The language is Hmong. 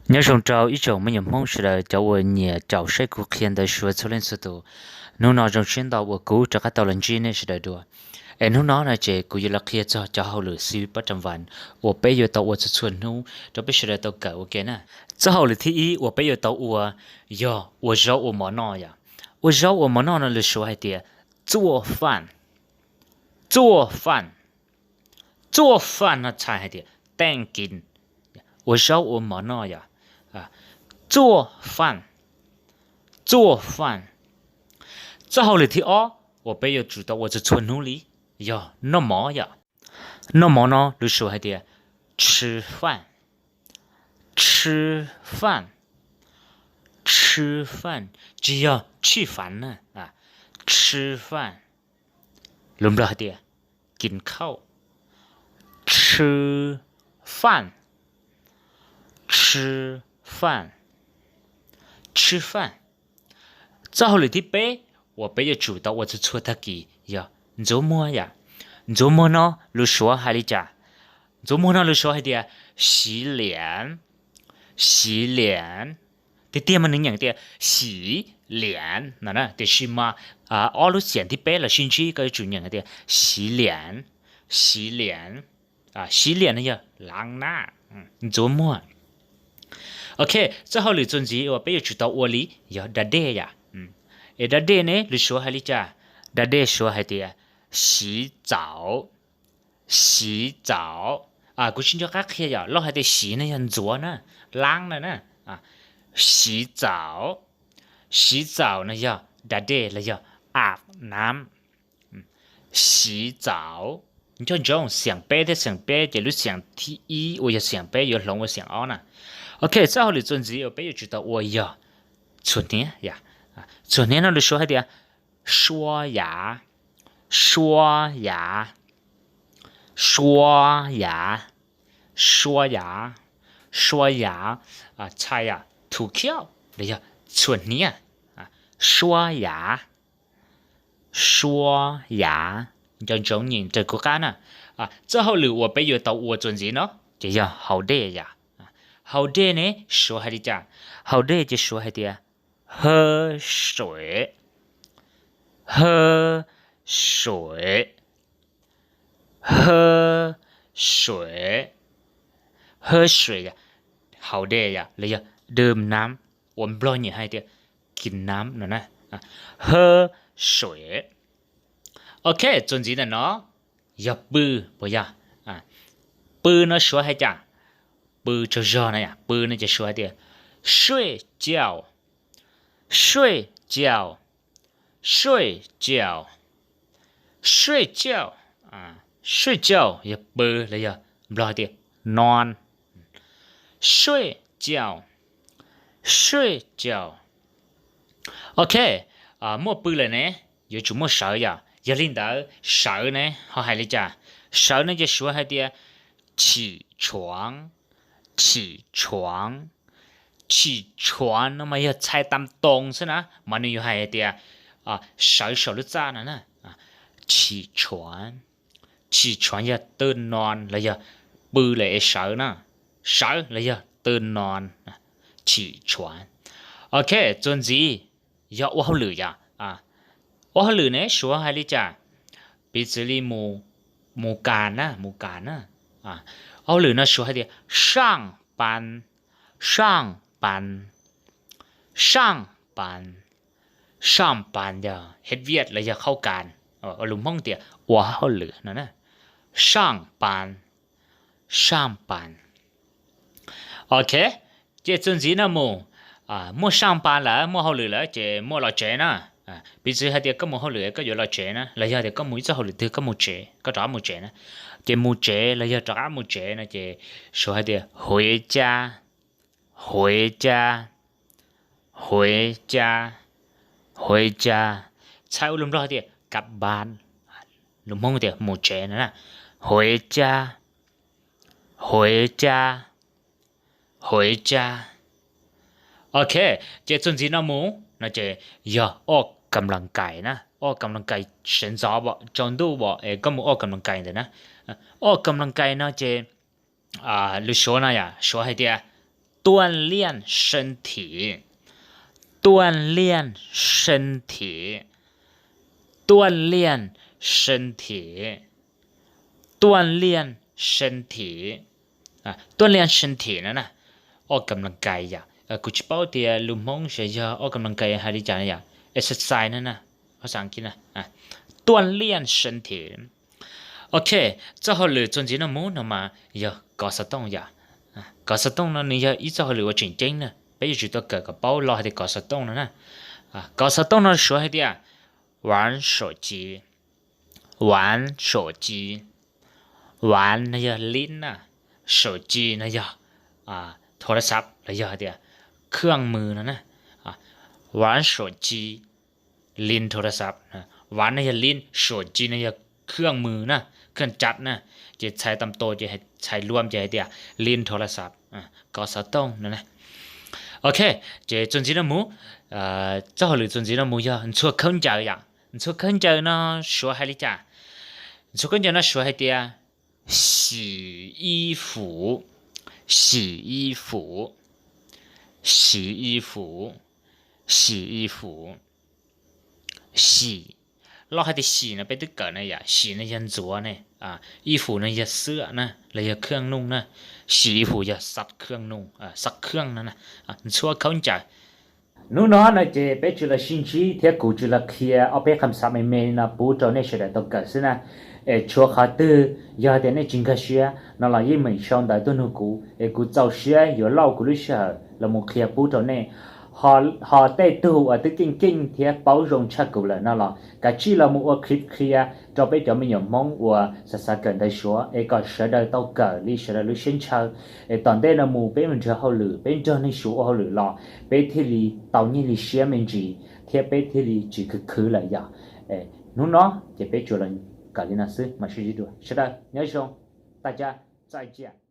Nyob zoo rau ib tsoom me nyuam Hmoob sawv daws cov uas nyiam caum saib kuv qhia ntawv Suav txhua leej txhua tus. Hnub no zoo siab ntau uas kuv rov qab tau los ntsib nej sawv daws dua. Es hnub no no ces kuv yuav los qhia txog cov hauj lwm xib pab ram vas uas peb yuav tau ua txhua txhua hnub rau peb sawv daws tau kawm ua ke na. Txoj hauj lwm thib ib uas peb yuav tau ua yog ua zaub ua mov noj yom. Ua zaub ua mov noj no lus Suav hais tias zuo faj, zuo faj, zuo faj no txhais hais tias teej kim, ua zaub ua mov noj yom. Zuo faj, zuo faj. Txoj hauj lwm thib ob uas peb yuav tsum tau ua txhua txhua hnub li yog noj mov yom. Noj mov no lus Suav hais tias吃饭,吃饭,吃饭, tsis yog 吃饭 na, 吃饭, lus Nplog hais tias กินข้าว, 吃饭, 吃饭, 吃饭. Txoj hauj lwm thib peb uas peb yuav tsum tau ua txhua txhua tag kis yog ntxuav muag yom. Ntxuav muag no lus Suav hais li cas? Ntxuav muag no lus Suav hais tias 洗脸, 洗脸. Tiag tiag mas nws nyeem tias 洗脸 no na, tiam sis mas ob lub xiam thib peb los sib ntsib koj yuav tsum nyeem hais tias 洗脸, 洗脸, 洗脸 no yog lav nab, ntxuav muag. Ok, txoj hauj lwm txuas ntxiv uas peb yuav tsum tau ua li yog da dej yom. Es da dej ne lus Suav hais li cas? Da dej Suav hais tias 洗澡, 洗澡. Kuv tsis nco qab qhia yom, lawv hais tias 洗 no yog ntxuav na, lav na na. 洗澡, 洗澡 no yog da dej los yog อาบน้ำ. 洗澡, nco ntsoov xiam peb thiab xiam peb ces lub xiam thib ib uas yog xiam peb yuav hloov ua xiam ob na. Ok, txoj hauj lwm txuas ntxiv uas peb yuav tsum tau ua yog txhuam hniav. Txhuam hniav no lus Suav hais tias 刷牙, 刷牙, 刷牙, 刷牙, 刷牙, txhais yam 吐气 los yog txhuam hniav. 刷牙, 刷牙, nco ntsoov nyeem raws kuv qab na. Txoj hauj lwm uas peb yuav tau ua txuas ntxiv no ces yog haus dej yom. Haus dej ne Suav hais li cas? Haus dej ces Suav hais tias 喝水, 喝水, 喝水, 喝水, haus dej yom, los yog ดื่มน้ำ, uas Nplog nyiam hais tias กินน้ำ no na. 喝水. Ok, txuas ntxiv ntawm no yog pw, puas yog? Pw no Suav hais cas? Pw tsaug zog na yom, pw no ces Suav hais tias 睡觉, 睡觉, 睡觉, 睡觉, 睡觉 yog pw los yog Nplog hais tias นอน, 睡觉, 睡觉. Ok, muaj pw lawm ne, yuav tsum muaj sawv yom. Yog li ntawd sawv ne ho hais li cas? Sawv no ces Suav hais tias 起床, 起床, 起床 no mas yog txhais tam toos xwb na, mas nws yuav hais tias sawv saum lub txaj no na. 起床, 起床 yog ตื่นนอน los yog pw lawm es sawv na, sawv los yog ตื่นนอน, 起床. Ok, txuas ntxiv yog ua hauj lwm yom. Ua hauj lwm ne Suav hais li cas? Piv txwv li mus kas na, mus kas na. Hauj lwm no Suav hais tias 上班, 上班, 上班, 上班 yog hej viaj los yog qhaub kas, lus Hmoob tias ua hauj lwm no na. 上班, 上班. Ok, ces txuas ntxiv no mus, muaj 上班 lawm, muaj hauj lwm lawm ces muaj los tsev na. Piv txwv hais tias koj mus hauj lwm koj yuav los tsev na, los yog tias koj mus ib txoj hauj lwm twg koj mus tsev, koj rov qab mus tsev na. Ces mus tsev los yog rov qab mus tsev no ces Suav hais tias 回家, 回家, 回家, 回家. Txhais ua lus Nplog tias กลับบ้าน, lus Hmoob tias mus tsev no na. 回家, 回家, 回家. Ok, ces txuas ntxiv no mus no ces yog ออกกำลังกาย na, ออกกำลังกาย sawv ntxov, tsaus ntuj es koj mus ออกกำลังกาย ntawm na. ออกกำลังกาย no ces lus Suav no yom, Suav hais tias 锻炼身体, 锻炼身体, 锻炼身体, 锻炼身体, 锻炼身体 no na, ออกกำลังกาย yom. Kuv tsis paub tias lus Hmoob sav yog ออกกำลังกาย hais li cas no yom, exercise no na, ภาษาอังกฤษนะ, 锻炼身体. Ok, txoj hauj lwm txuas ntxiv no mus no mas yog kov xov tooj yom. Kov xov tooj no nws yog ib txoj hauj lwm uas tseem ceeb na, peb yuav tsum tau kawm kom paub lo hais tias kov xov tooj no na. Kov xov tooj no suav hais tias 玩手机, 玩手机, 玩 no yog lin na, 手机 no yog โทรศัพท์ los yog hais tias เครื่องมือ no na. 玩手机, lin โทรศัพท์, 玩 no yog lin, 手机 no yog เครื่องมือ na, เครื่องจักร na. Ces txhais tam tus ces txhais luam ces hais tias lin โทรศัพท์, kov xov tooj no na. Ok, ces txuas ntxiv no mus, txoj hauj lwm txuas ntxiv no mus yog ntxhua khaub ncaws yom. Ntxhua khaub ncaws no suav hais li cas? Ntxhua khaub ncaws no suav hais tias 洗衣服, 洗衣服, 洗衣服, 洗衣服, 洗. Lo hais tias 洗 no peb twb kawm na yom, 洗 no yog ntxuav ne, 衣服 no yog xwb na, los yog เครื่องนุ่ง na, 洗衣服 yog xav เครื่องนุ่ง, xav เครื่อง no na, ntxhua khaub ncaws. Hnub no no ces peb tsuas los sib ntsib thiab kuv tsuas los qhia ob peb qhov xav me me no pub rau nej sawv daws tau kawm xwb na. Es tshuav qhov twg yog tias nej tsis nkag siab no los yeej meem sau ntawv tuaj nug kuv es kuv txaus siab yuav lauj kuv lub sij hawm los mus qhia pub rau nej. Ho tej tug uas twb keej keej thiab paub zoo tshaj kuv lawm no los kav tsij los mus ua clip qhia rau peb cov me nyuam Hmoob uas xav xav kawm ntawv Suav es kom sawv daws tau kawm li sawv daws lub siab ntshaw. Es tom ntej no mus peb mus nrhiav hauj lwm, peb nrog neeg Suav ua hauj lwm los peb thiaj li tau nyiaj li siab me ntsis thiab peb thiaj li tsis khwv khwv lawm yom. Hnub no ces peb tsuas los kawm li no xwb, mam sib ntsib dua sawv daws, nyob zoo, 大家再见.